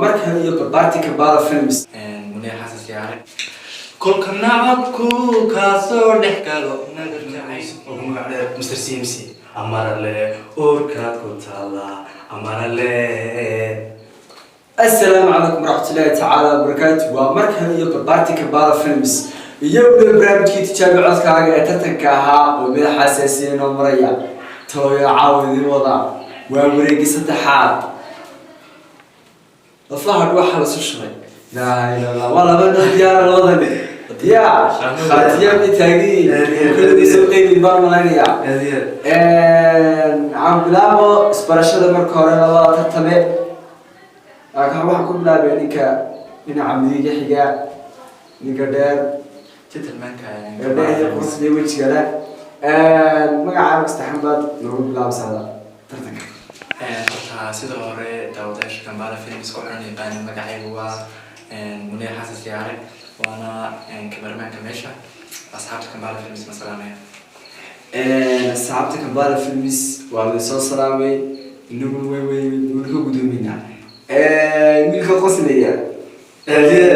Mar kale iyo barbaarti Kambala Films. Munir Xasan Siyaare. Kolka nacabku kaasoo dhex galo, nadar jacayl. Oo ku magac dheer Mr CMC, amarale uurkaad ku taala, amarale. Assalaamu calaykum waraxmatullaahi tacaala wabarakaatu. Waa mar kale iyo barbaarti Kambala Films iyo weliba barnaamijkii tijaabi codkaaga ee tartanka ahaa oo madaxa asaasiya inoo maraya. Tooyo caawa idiin wada waa wareegii saddexaad. Lafaha dhuuxa lasu shubay, laa ilaaha illallah. Waa laba noo diyaara labadani ya khaatiyaab bay taagan yihiin, kulligii soo qeybin baan malaynayaa. Aad iyo. Aan bilaabo isbarashada marka hore labada tartame. Waxaan ku bilaabaya ninka dhinaca midiga xiga, ninka dheer. Gentlemanka. Ee dheer iyo quruxda wejiga leh. Magacaaga saddexan baad noogu bilaabaysaa tartanka. Horta sida hore daawadayaasha Kambala Films ku xiran yaqaan, magacaygu waa Munir Xasan Siyaare, waana kameramaanka meesha. Asxaabta Kambala Films ma salaamaya. Asxaabta Kambala Films waa la soo salaamay, inagu way way waynu ka gudoominaa. Wiilka qoslaya. Aad iyo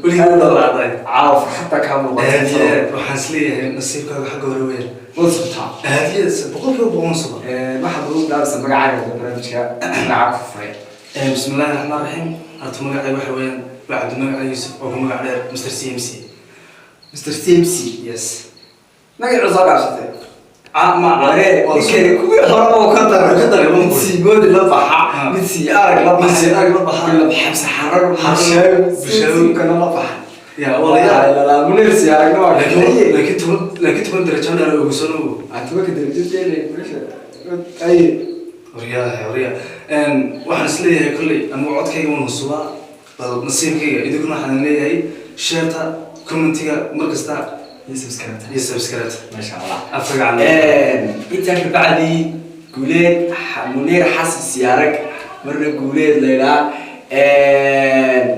weligii u dhalaaday. Caawa farxadda kaa Aad iyo muuqata. Aad waxaan isleeyahay nasiibkaaga xagga hore weyn. Waad subtaa. Aad iyo 100% sugan. Waxaad ugu bilaabaysaa magacaaga barnaamijka, magaca ku furay. Bismi illaahi raxmaan raxiim. Horta magacayga waxa weeyaan waa Cabdimagac Yuusuf, oo ku magac dheer Mr CMC. Mr CMC. Yes. Magacuu soo gaabsatay. Ma Waree, ninkani kuwii hore oo ka daray. Ka daray, mid sii moodi la baxa, Ah. mid sii arag la baxa, Mid sii arag la baxa. La baxa saxarar. Habshaawi, Bulshaawi kana la baxa. Ya walayaa. Munir sii aragna waa. Laakiin 10 darajo dheer ugu soo. Tobanka darajo dheer bulsha ay. Waryaha, waryaha, waxaan isleeyahay kolley anigu codkayga waan husubaa, bal nasiibkayga. Idinkuna waxaan leeyahay shareta, commentiga mar kasta. Iyo subscribe. Iyo subscribe. Maasha Allah. Afka gacan. Intaa kabacdi Guuleed, Muniir Xasan Siyaarag, marna Guuleed laydhaa,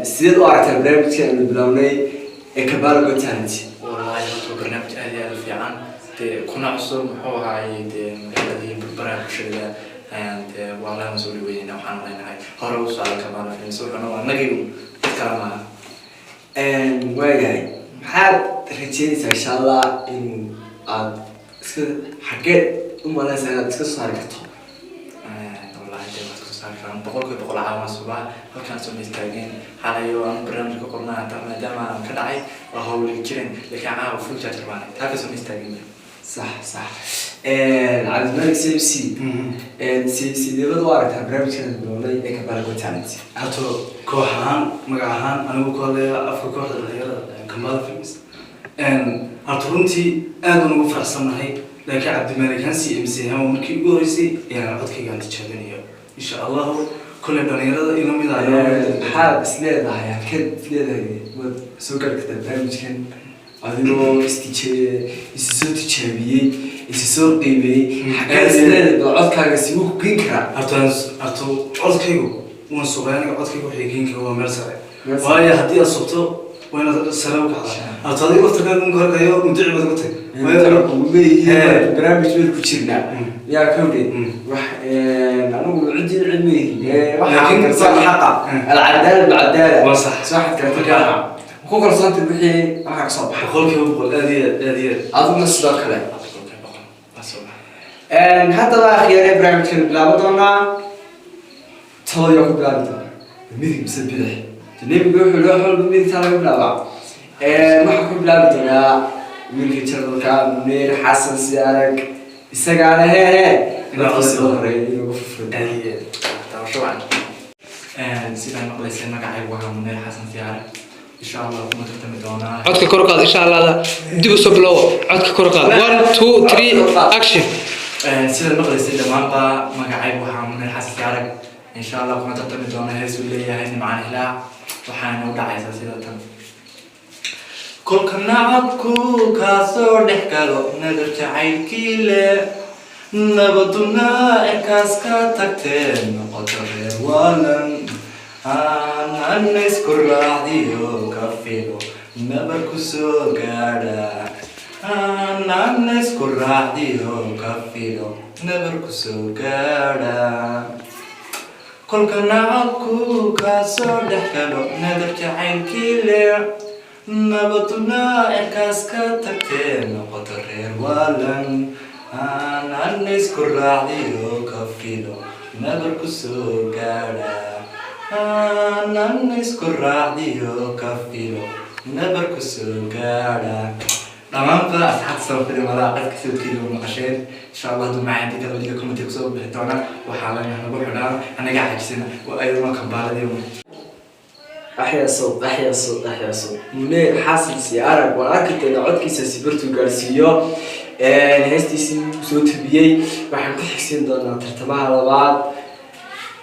sideed u aragtaa barnaamijka aynu bilownay ee Kambala Got Talent? Wallaahi horta waa barnaamij aad iyo aad u fiican, dee kuna cusub, muxuu ahaayey, dee magaaladii baraha bulshada. Dee waa lana soo dhaweynayna, waxaan leenahay hore u socda Kambala Films. Wuxuuna waa nagigu, dad kale maaha. Waayahay, maxaad rajeynaysaa insha Allah in aad iska xageed u malaysaa inaad iska soo saari karto? Wallaahi dee waad kasoo saari karaan 100%. Caawa subax halkaan soo ma istaageen xalayo aan barnaamij ka qornaa hata, maadaama aan ka dhacay waa hawliga jiren, laakiin caawa full charger baan taa kasoo ma istaagin. Sax. Cabdimalik CMC, sideebad u aragtaa barnaamijkan bilownay ee Kambala Got Talent? Hato koox ahaan, magac ahaan anigu ku hadlaya afka kooxda dhalinyarada Kambala Films, horta runtii aad baan ugu faraxsannahay, laakiin Cabdimalik han CMC ahaan waa markii ugu horeysay ayaan codkayga aan tijaabinayo. Insha Allahu kolley dhalinyarada ila mid ah. Maxaad isleedahay, halkeed isleedahay waad soo gaari kartaa barnaamijkan, adigoo isi soo tijaabiyey, isi soo qiimeeyey? Xaggeed isleedahay bal codkaaga si uu ku geen karaa? Horta codkaygu waan sugay aniga. Codkaygu waxay geen kara waa meel sare. Meel sare. Waayo haddii aad sugto waa inaad sare u kacdaa. Horta adiga laftarkaaga unka horkayo mudici baad ugu tag. Barnaamij meel ku jirnaa yaa kawdhe. Wax anigu cidii cid meyihi waxaa garsan xaqa, alcadaala bilcadaala. Waa sax. Soo xad karta ku kalsoonta wixii waxaa kasoo baxa. 100%, aad iyo aad, aad iyo aad. Adiguna sidoo kale. 100% waa soo baxa. Haddaba akhyaare, barnaamijkan bilaaban doonaa. Taloyaa ku bilaabi doonaa, midig mise bidix? Nebigu wuxuu loo xolba midigtaa laga bilaabaa. Waxaa ku bilaabi doonaa wiilka jarmalka, Munir Xasan Siarag, isagaana hee markii soo horeeyay inuu furfuro. Aad iyo aad. Taabasho wacan. Sidaan maqlaysay, magacaygu waa Munir Xasan Siyaare. Insha Allah kuma tartami doonaa. Codka kor u qaad insha Allah. Dib u soo bilowo, codka kor u qaad. One, two, three, action. Sidaad maqlaysay dhammaanba, magacaygu waxaa Munir Xasan Siyaare. Insha Allah kuma tartami doonaa hees uu leeyahay Nimcaan Hilaac, waxaana u dhacaysaa sida tan: kolka nacabku kaasoo dhex galo, nadar jacaylkii le, nabaduna cirkaas ka tagtee, noqoto reer waalan, aanana isku raacdiyo, ka filo nabar ku soo gaadha, aanana isku raacdiyo, ka filo nabar ku soo gaadha. Kolka nacabku kaa soo dhex galo, nadar jacaylkii le, nabaduna cirkaas ka tagtee, noqoto reer waalan aan isku raacdiyo, ka filo nabar ku soo gaadha, aanan isku raacdiyo, ka filo nabar ku soo gaadha. Dhammaanba asxaabta sababta malaa codka sawdkeeda u maqasheen. Insha Allah hadduu macaan dadka wadiga comment kusoo bixi doona. Waxaa la nagu xidhaan anaga xajisana waa ayaduna kambaaladii. Axyaa sawd, axyaa sawd, axyaa sawd! Muneer Xasan Si Arag waan arki doonaa codkiisa si bartuu gaarsiiyo heestiisii uu soo tabiyey. Waxaan ku xigsiin doonaa tartamaha labaad,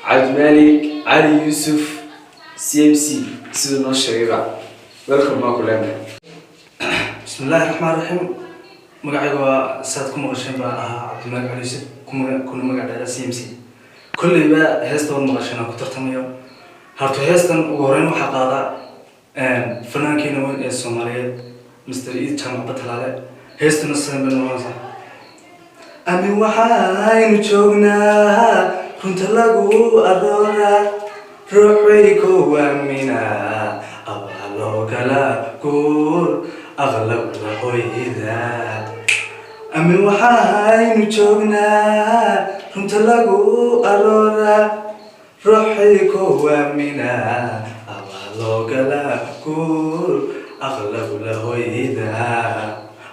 Cabdimaalik Cali Yuusuf, CMC siduu noo sheegayba. Welcome baan ku leenahay. Bismi illaahi raxmaan raxiim. Magacayga waa saad ku maqasheen baa ahaa Cabdimaalik Cali Yuusuf, kuna magac dheera CMC. Kolleyba heesta waad maqasheen aan ku tartamayo. Horta heestan ugu horreyn waxaa qaada fanaankeena weyn ee Soomaaliyeed, Mr Iid Jaamac Batalaale. Heestuna sidan bay noqonaysaa: Amin waxaynu joognaa runta lagu arooraa, ruuxay ku waaminaa, abaaloo kala guur aqlabla hoyda. Amin waxaynu joognaa runta lagu arooraa, ruuxay ku waaminaa, abaaloo kala guur aqlabla hoyda.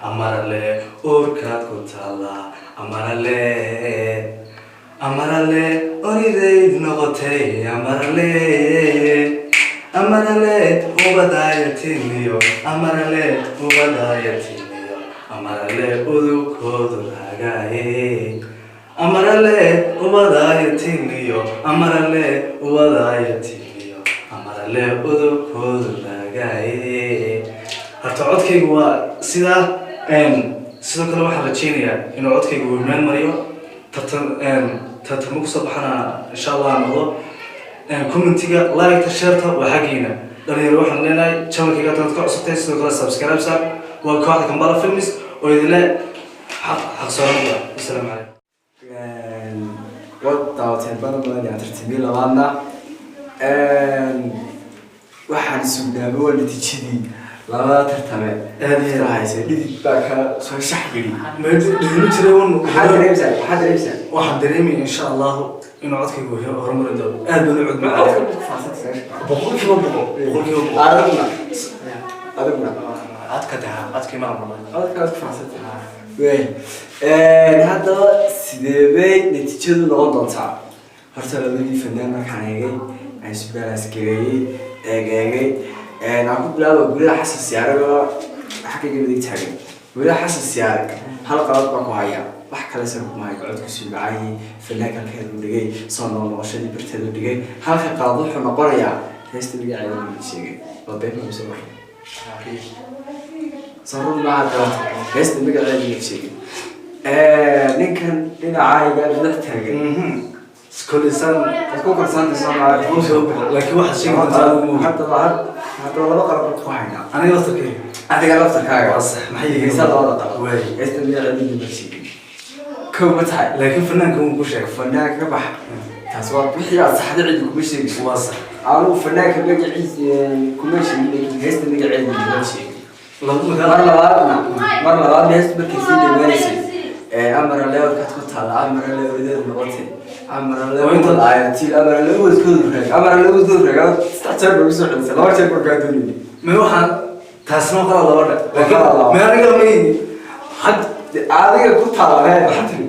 Amarale uurkaad ku taala, amarale, amarale oridayd noqotay, amarale, amarale ubadaayatiniyo, amarale ubadaayatiniyo, amarale udugkoodu raagaaye, amarale ubadaayatiniyo, amarale ubadaayatiniyo, amarale udugkoodu raagaaye. Horta codkaygu waa sidaa. Sidoo kale waxaan rajeynayaa inuu codkaygu uu meel mariyo, tartan tartamo kusoo baxana insha Allah noqdo. Commentiga, like-ta, shareta waa xaggiina. Dhalinyaro waxaan leenahay, channelkayga hadaad ka cusubtay, sidoo kale subscribe saar. Waa kooxda Kambala Films oo idinle xaq xaqsoonada. Wasalaamu calaykum. Waad daawateen badan badan iyo tartamii labaadna. Waxaan sugnaaba waa natiijadii labada tartame. Aad iyo aad. Hayse dhidid baa ka soo shaxgeli. Dhidimo jiray un. Maxaad dareemeysaa? Maxaad dareemeysaa? Waxaan dareemaya insha Allahu inuu codkaygu horumari doono. Aad baan u cod macaan, 100%, 100%. Adiguna, adiguna? Codka daha, codkii ma rabno. Codkaad ku faraxsantahay wey. Haddaba sidee bay natiijadu noqon doontaa? Horta labadii fanaan markaan eegay, aan isbaalaas gareeyey, eeg eegay, aan ku bilaabo Gurida Xasan Siyaaraga xagga midig taagan. Gurida Xasan Siyaarag, hal qalad baan ku hayaa, wax kale san kuma hayo. Codkiisu macaayay, fanaanka halkeedu dhigay, soo noqnoqoshadii barteedu dhigay. Halka qalad wuxuu noqonayaa heesta magaceeda lagu sheegay. Waa been mise war? Soo run maaha qalad heesta magaceeda lagu sheegay. Ninkan dhinacayga madax taagan, Kolisaan waad ku kalsoontahay Soomaali? 100%, laakiin waxaad sheegi doontaa adigu ma ogi. Haddaba laba qalad baan ku haynaa. Aniga laftarkayga. Adiga laftarkaaga. Waa sax, maxay yihiin? Heesa labada qalad. Waay. Heesta magaceeda lama sheegin, kow ma tahay? Laakiin fanaanka wuu ku sheegay. Fanaanka ka bax, taas waa wixii aad saxday, cidi kuma sheegin. Waa sax. Anigu fanaanka magaciisa kuma sheegin, laakiin heesta magaceeda lama sheegin. Laba Mar magaalo. labaadna, mar labaadna heesta markay sii dhammaanaysay amara leewrkaad ku taalla, amara leewradeedu noqotay, amara leewaayatil, amara leewadkoodu raag, amara leewadkoodu raag. Saddex jeer baa kusoo celisay, laba jeer baa kaa doonayay. Ma waxaan taasna waa qalad laba dhe. Waa qalad laba. Ma aniga may Had adiga ku taalla hee, maxaa tiri?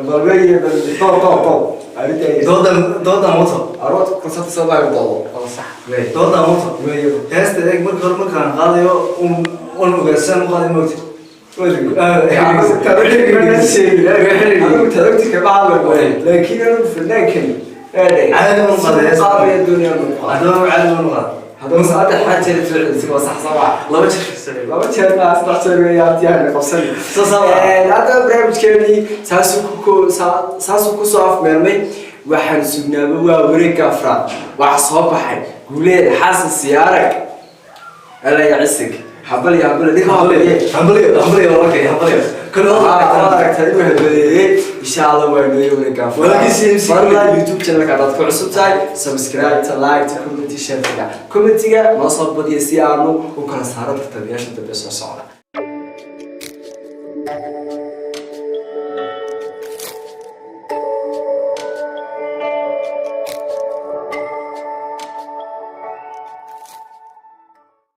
Balweeye, bal doob doob doob arrinta. Doodan, doodan wato. Arood kursata soo baa doodo. Oo sax. Wey. Doodan wato. Wey. Heesta eeg, marka hore markaan qaadayo un ogaasaan u qaaday, moogta. Laakiin anigu fanaankan Caadi ma qaado heesta. qaadaya doonaya. Haddaba caadi ma qaado. Haddaba saddex jeer soo celisay, waa sax sama? Laba jeer. Laba jeer baa, saddex jeer weeye, abtiyahan qabsan. Soo saar. Hadda barnaamijkeenii saasuu kusoo afmeermay. Waxaan sugnaaba waa wareegga afraad. Waxaa soo baxay Guuleed Xasan Siyaarag. Alaya cisig. Hambalyo, hambalyo, ninka hambalye. Hambalyo, hambalyo walaalkay, hambalyo. Kale Waad aragtaa inuu hambalyeeyey. Insha Allah waa inoo wareegaa. Walaalkii CMC. Fadlan YouTube channelka hadaad ku cusub tahay, subscribe to, like to, comment, share-tiga, commentiga noo soo badiya si aanu u kala saaro tartamayaasha dambe soo socda.